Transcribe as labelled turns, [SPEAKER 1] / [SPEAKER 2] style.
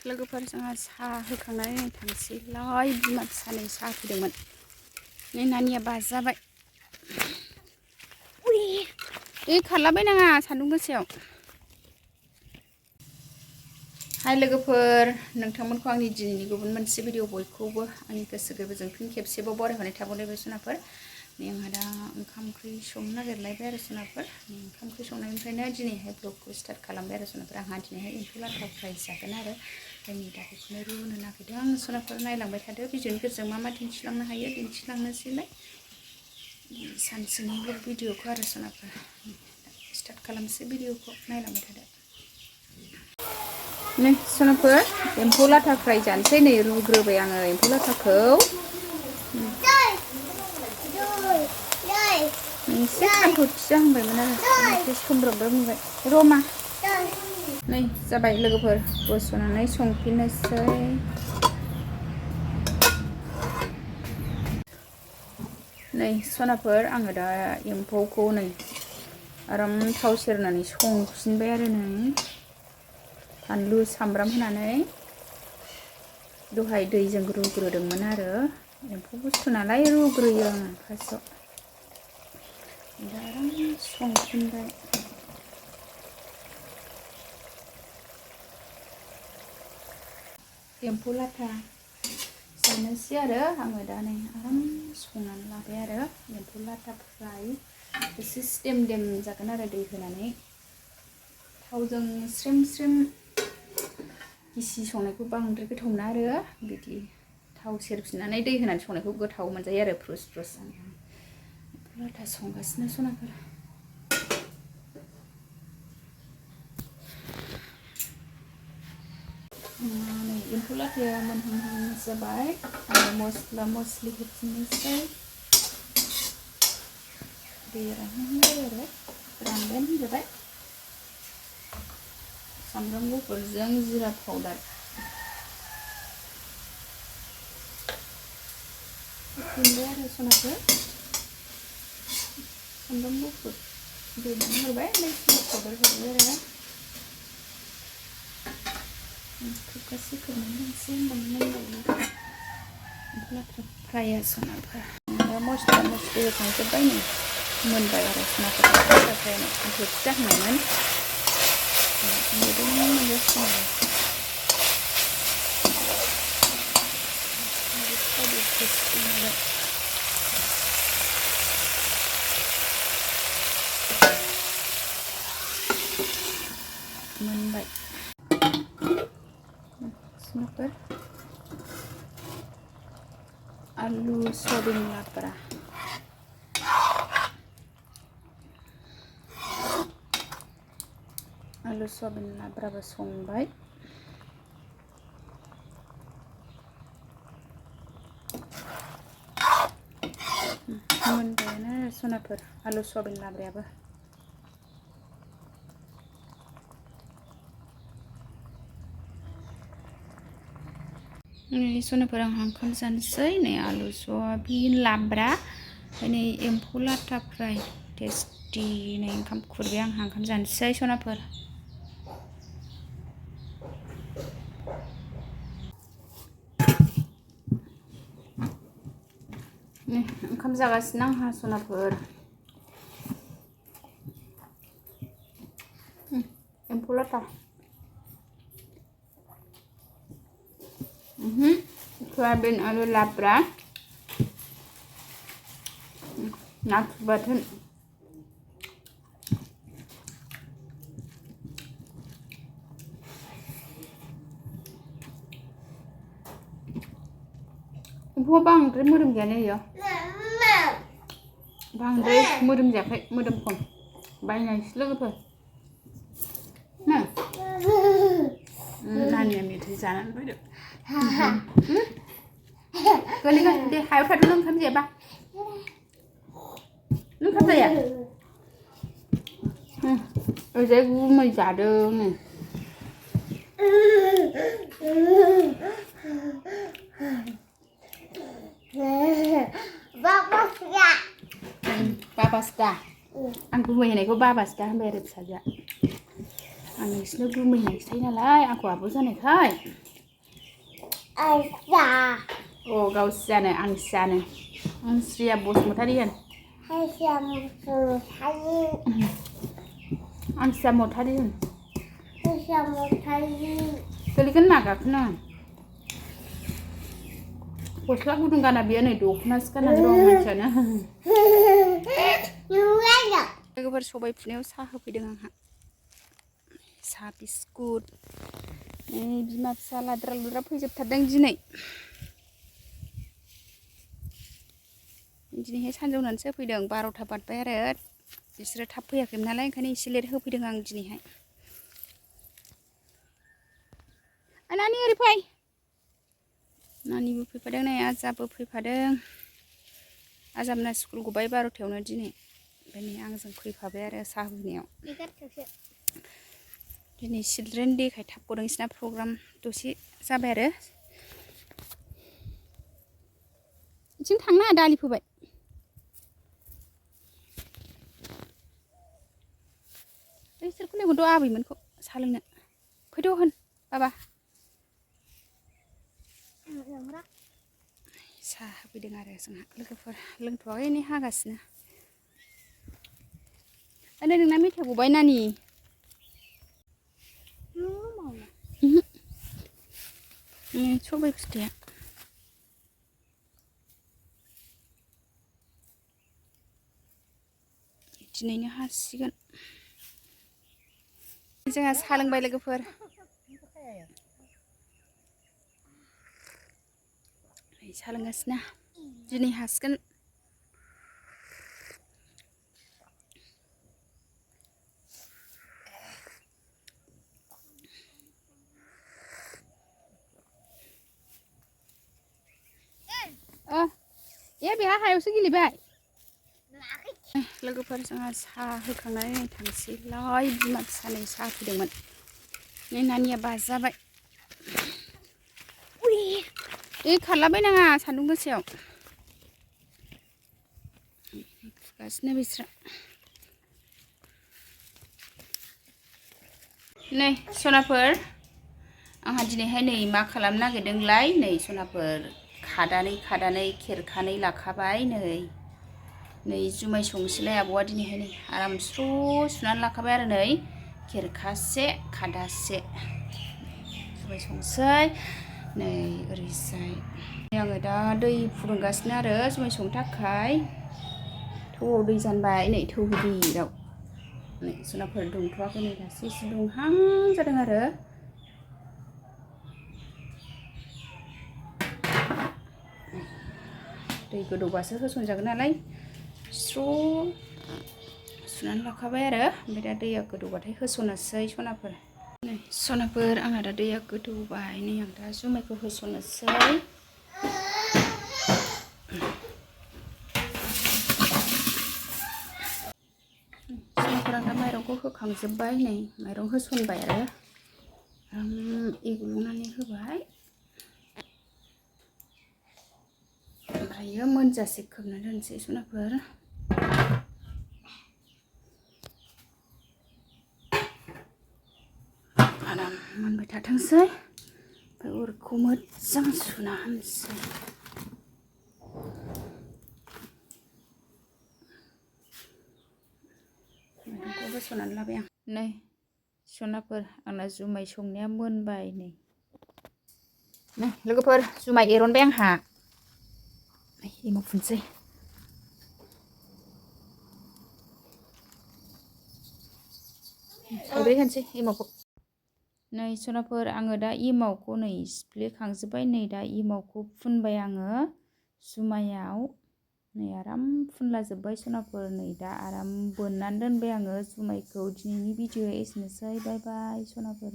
[SPEAKER 1] लोगोफोर जोंहा साहा होखांनानै थांसैलाय बिमा फिसानै साहा फैदोंमोन नै नानिया बाजाबाय खारलाबायनाङा सान्दुं गोसायाव हाय लोगोफोर नोंथांमोनखौ आंनि दिनैनि गुबुन मोनसे भिडिअ बयखौबो आंनि गोसो गोरबोजों फिन खेबसेबाव बरायहरनाय थाबावलायबाय सनाफोर नै आंहा दा ओंखाम ओंख्रि संनो नागिरलायबाय आरो सनाफोर ओंखाम ओंख्रि संनायनिफ्रायनो दिनैहाय ब्लगखौ स्टार्ट खालामबाय आरो सनाफोर आंहा दिनैहाय एम्फौ लाथा फ्राय जागोन आरो नै दा बेखौनो रुनो नागिरदों आं सनाफोर नायलांबाय थादो भिडिअनि गेजेरजों मा मा दिन्थिलांनो हायो दिन्थिलांनोसैलाय सानसेनि ब्लग भिडिअखौ आरो सनाफोर स्टार्ट खालामसै भिडिअखौ नायलांबाय थादो नै सनाफोर एम्फौ लाथा फ्राय जानोसै नै रुग्रोबाय आङो एम्फौ लाथाखौ एसे खामथ'थि जाहांबायमोन आरो एसे सोमब्रोमब्रोम मोनबाय रमा नै जाबाय लोगोफोर बस'नानै संफिननोसै नै सनाफोर आङो दा एम्फौखौ नै आराम थाव सेरनानै संफिनबाय आरो नै बानलु सामब्राम होनानै दहाय दैजों रुग्रोदोंमोन आरो एम्फौ बुस्थु नालाय रुग्रोयो आङो फार्स्टआव दा आराम संफिनबाय एम्फौ लाथा जानोसै आरो आङो दा नै आराम संनानै लाबाय आरो एम्फौ लाथा फ्राय एसे स्टेम देम जागोन आरो दै होनानै थावजों स्रेम स्रेम गिसि संनायखौ बांद्राय गोथाव मोना आरो बिदि थाव सेरफिननानै दै होनानै संनायखौ गोथाव मोनजायो आरो फ्रुस फ्रुस एम्फौ लाथा संगासिनो सनाफोर नै एम्फौ लाथाया मोनहां जाबाय आरो मस्ला मस्लि होफिननोसै दै रानहांबाय आरो रानबायानो होनजाबाय सामब्राम गुफुरजों जिरा पाउडार होफिनबाय आरो सनाफोर सामब्राम गुफुर देनानै होबाय ओमफ्राय जिरा पाउडार होबाय आरो खोबगासे खोबनानै दोनसै होनबानो मोनबाय एम्फौ लाथा फ्राया सनाफोर दा मस्ला मस्लि होखांजोब्बाय नै मोनबाय आरो सनाफोर लाथा फ्राया खामथ'थि जाहांबायमोन मोनबाय सनाफोर आलु सयाबिन लाब्रा आलु सयाबिन लाब्राबो संबाय मोनबायानो सनाफोर आलु सयाबिन लाब्रायाबो नै सनाफोर आंहा ओंखाम जानोसै नै आलु सयाबिन लाब्रा ओमफ्राय नै एम्फौ लाथा फ्राय टेस्टि नै ओंखाम खुरबाय आंहा ओंखाम जानोसै सनाफोर नै ओंखाम जागासिनो आंहा सनाफोर एम्फौ लाथा सयाबिन आलु लाब्रा नाथुर बाथोन एम्फौआ बांद्राय मोदोम गैयानो इयो बांद्राय मोदोम जायाखै मोदोम खम बायनायसो लोगोफोर नानिया मेथाइ जानानै फैदों गोलैगोन दे हायाव थादो नों ओंखाम जायाबा नों ओंखाम जाया ओरैजाय गुमै जादों नै बाबासो दा आं गुमै होनायखौ बाबासो दा होनबाय आरो फिसाजोआ आं नोंसिनाव गुमै होनायसो थायो नालाय आंखौ आब' जानायखाय
[SPEAKER 2] Asa.
[SPEAKER 1] Oh, Gaussiano, Ansiano. Ansia Bosmotarian.
[SPEAKER 2] Asa Mutari.
[SPEAKER 1] Ansia Motarian.
[SPEAKER 2] Asa Mutari.
[SPEAKER 1] Kalikan naga kena. Gosla gudung kana biar nih duknas kana dong macamnya. Logoफोर सबाय फुनायाव साहा होफैदों आंहा साहा बिस्कुट बिमा फिसा लाद्रा लुद्रा फैजोबथारदों दिनैहाय सानजौनानैसो फैदों 12टा बारबाय आरो बिसोरो थाब फैयाखैमोन नालाय ओंखायनो एसे लेट होफैदों आं दिनैहाय नानि ओरै फै नानिबो फैफादों नै आजाबो फैफादों आजाबना स्कुल गबाय 12टायावनो दिनै ओमफ्राय नै आंजों फैफाबाय आरो साहा होनायाव दिनै चिल्ड्रेन डेखाय थाब गदोंसैना प्रग्राम दसे जाबाय आरो बिथिं थांना दालि फोबाय बैसोरखौ लेंहरद' आबैमोनखौ साहा लोंनो फैद' होन बाबा साहा होफैदों आरो जोंहा लोगोफोर लोंथ'वाखै नै हागासिनो आरो नोंना मेथाइ गबाय नानि सबाय फिथाइया दिनैनो हासिगोन जोंहा साहा लोंबाय लोगोफोर साहा लोंगासिनो दिनै हासिगोन बेहा हायावसो गेलेबाय लोगोफोर जोंहा साहा होखांनानै थांसैलाय बिमा फिसानै साहा फैदोंमोन नै नानिया बाजाबाय खारलाबायनाङा सान्दुं गोसायाव फुगासिनो बिस्रा नै सनाफोर आंहा दिनैहाय नै मा खालामनो नागिरदोंलाय नै सनाफोर खादानै खेरखानै लाखाबाय नै जुमाय संसैलाय आब'आ दिनैहाय नै आराम स्र' सुनानै लाखाबाय आरो नै खेरखासे खादासे जुमाय संसै नै ओरैजाय आङो दा दै फुदुंगासिनो आरो जुमाय संनो थाखाय थौआव दै जानबाय नै थौ गिदिराव नै सनाफोर दुंथ'वाखै नै दासो एसे दुंहां जादों आरो दै गोदौबासो होसनजागोन नालाय स्र' सुनानै लाखाबाय आरो ओमफ्राय दा दैया गोदौबाथाय होसननोसै सनाफोर आंना दा दैया गोदौबाय नै आं दा जुमायखौ होसननोसै सनाफोर आं दा माइरंखौ होखांजोब्बाय नै माइरं होसनबाय आरो एग्लुंनानै होबाय ओमफ्रायो मोनजासे खोबना दोनसै सनाफोर आराम मोनबाय थाथोंसै ओमफ्राय अरखौ मोजां सुना होनोसै माइरंखौ होसननानै लाबाय आं नै सनाफोर आंना जुमाय संनाया मोनबाय नै लोगोफोर जुमाय एरनबाय आंहा एमाव फुनसै ओरै होनसै एमावखौ नै सनाफोर आङो दा एमावखौ नै सिफ्लेखांजोब्बाय नै दा एमावखौ फुनबाय आङो जुमायाव नै आराम फुनला जोब्बाय सनाफोर नै दा आराम बोननानै दोनबाय आङो जुमायखौ दिनैनि भिडिअ एसेनोसै बाय बाय सनाफोर।